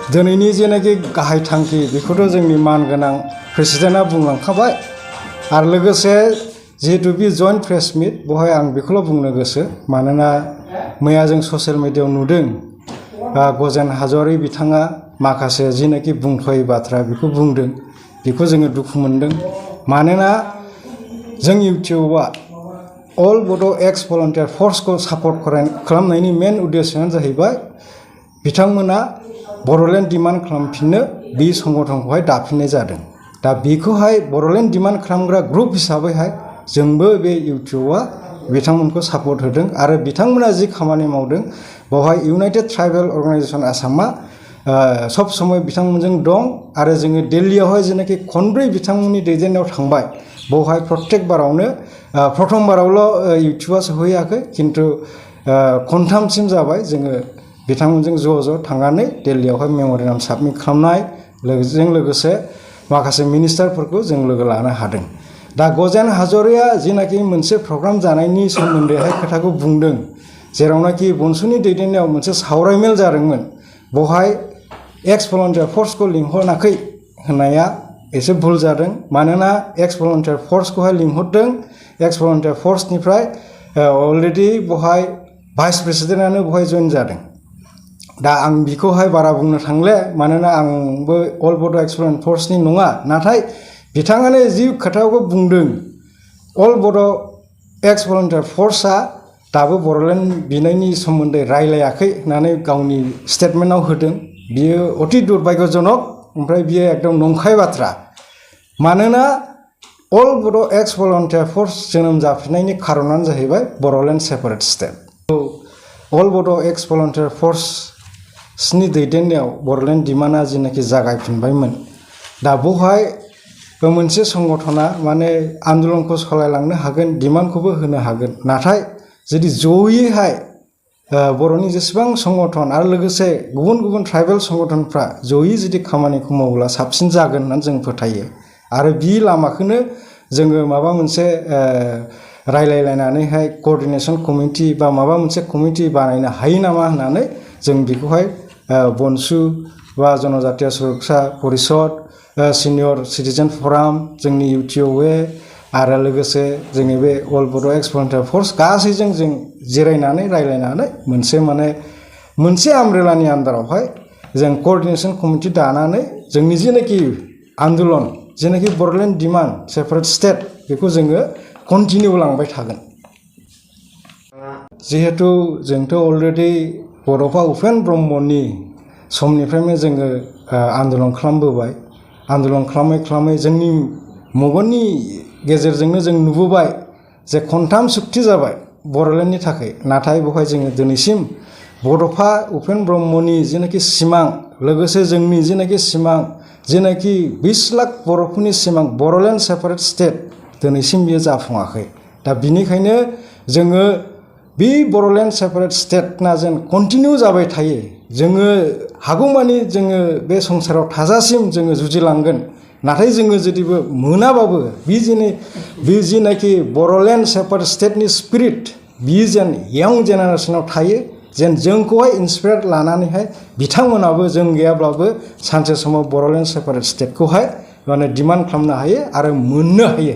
दिनैनि जेनाखि गाहाय थांखि बेखौथ' जोंनि मानगोनां प्रेसिडेन्टआ बुंलांखाबाय आरो लोगोसे जिहेतु बे जइन्ट प्रेस मिट बेवहाय आं बेखौल' बुंनो गोसो मानोना मैया जों ससियेल मिडियायाव नुदों गजेन हाज'वारि बिथाङा माखासे जिनाखि बुंथावै बाथ्रा बेखौ बुंदों बेखौ जोङो दुखु मोनदों मानोना जों इउटिउबआ अल बड' एक्स भलन्टियार फर्सखौ सापर्ट खालामनायनि मेन उद्देश्यआनो जाहैबाय बिथांमोना बड'लेण्ड डिमान्ड खालामफिननो बे संगठनखौहाय दाफिननाय जादों दा बेखौहाय बड'लेण्ड डिमान्ड खालामग्रा ग्रुप हिसाबैहाय जोंबो बे इउटिउबआ बिथांमोनखौ सापर्ट होदों आरो बिथांमोना जि खामानि मावदों बेवहाय इउनाइटेड ट्राइबेल अर्गानाइजेसन आसामा सब समय बिथांमोनजों दं आरो जोङो दिल्लीयावहाय जेनाखि खनब्रै बिथांमोननि दैदेननायाव थांबाय बेवहाय प्रत्येक बारावनो प्रथमबारावल' इउटिउबआ सहैयाखै खिन्थु खनथामसिम जाबाय जोङो बिथांमोनजों ज' थांनानै दिल्लीयावहाय मेम'रेन्डाम साबमिट खालामनाय लोगोसे माखासे मिनिस्टारफोरखौ जों लोगो लानो हादों दा गजेन हाज'रिया जिनाखि मोनसे प्रग्राम जानायनि सोमोन्दैहाय खोथाखौ बुंदों जेरावनाखि बनसुनि दैदेननायाव मोनसे सावरायमेल जादोंमोन बेवहाय एक्स भलन्टियार फर्सखौ लिंहराखै होननाया एसे भुल जादों मानोना एक्स भलन्टियार फर्सखौहाय लिंहरदों एक्स भलन्टियार फर्सनिफ्राय अलरेडि बेवहाय भाइस प्रेसिडेन्टआनो बेवहाय जइन जादों दा आं बिखौहाय बारा बुंनो थांले मानोना आंबो अल बड' एक्स भलन्टियार फर्सनि नङा नाथाय बिथाङानो जि खोथाखौ बुंदों अल बड' एक्स भलन्टियार फर्सआ दाबो बड'लेण्ड बिनायनि सोमोन्दै रायलायाखै होननानै गावनि स्टेटमेन्टआव होदों बियो अति दुर्भाग्यजनक ओमफ्राय बियो एकदम नंखाय बाथ्रा मानोना अल बड' एक्स भलन्टियार फर्स जोनोम जाफिननायनि खारनानो जाहैबाय बड'लेण्ड सेपारेट स्टेट अल बड' एक्स भलन्टियार फर्सनि दैदेननायाव बड'लेण्ड डिमान्डआ जेनाखि जागायफिनबायमोन दा बेवहाय मोनसे संगठना माने आन्दलनखौ सालायलांनो हागोन डिमान्डखौबो होनो हागोन नाथाय जुदि जयैहाय बर'नि जेसेबां संगठन आरो लोगोसे गुबुन गुबुन ट्राइबेल संगठनफ्रा जयै जुदि खामानिखौ मावब्ला साबसिन जागोन होननानै जों फोथायो आरो बि लामाखौनो जोङो माबा मोनसे रायलायलायनानैहाय कअर्डिनेशन कमिटि बा माबा मोनसे कमिटि बानायनो हायो नामा होननानै जों बेखौहाय बनसु बा जनजातीय सुरक्षा परिषद सिनियर सिटिजेन फराम जोंनि इउटिउबए आरो लोगोसे जोंनि बे अल बड' एक्स भलन्टियार फर्स गासैजों जों जिरायनानै रायलायनानै मोनसे आमब्रेलानि आन्दारावहाय जों कअर्डिनेशन कमिटि दानानै जोंनि जेनाखि आन्दलन जेनाखि बड'लेण्ड डिमान्ड सेपारेट स्टेट बेखौ जोङो कन्टिनिउ लांबाय थागोन जिहेतु जोंथ' अलरेडि बड'फा उपेन ब्रह्मनि समनिफ्रायनो जोङो आन्दलन खालामबोबाय आन्दलन खालामै खालामै जोंनि मेगननि गेजेरजोंनो जों नुबोबाय जे खनथाम सुक्ति जाबाय बड'लेण्डनि थाखाय नाथाय बेवहाय जोङो दिनैसिम बड'फा उपेन ब्रह्मनि जेनाखि सिमां लोगोसे जोंनि जेनाखि सिमां जेनाखि 20 लाख बर'फोरनि सिमां बड'लेण्ड सेपारेट स्टेट दिनैसिम बियो जाफुङाखै दा बिनिखायनो जोङो बे बड'लेण्ड सेपारेट स्टेटना जेन कन्टिनिउ जाबाय थायो जोङो हागौमानि जोङो बे संसाराव थाजासिम जोङो जुजिलांगोन नाथाय जोङो जुदिबो मोनाबाबो बे जिनाखि बड'लेण्ड सेपारेट स्टेटनि स्पिरिट बियो जेन इयं जेनेरेसनाव थायो जेन जोंखौहाय इन्सपायार लानानैहाय बिथांमोनाबो जों गैयाब्लाबो सानसे समाव बड'लेण्ड सेपारेट स्टेटखौहाय माने डिमान्ड खालामनो हायो आरो मोननो हायो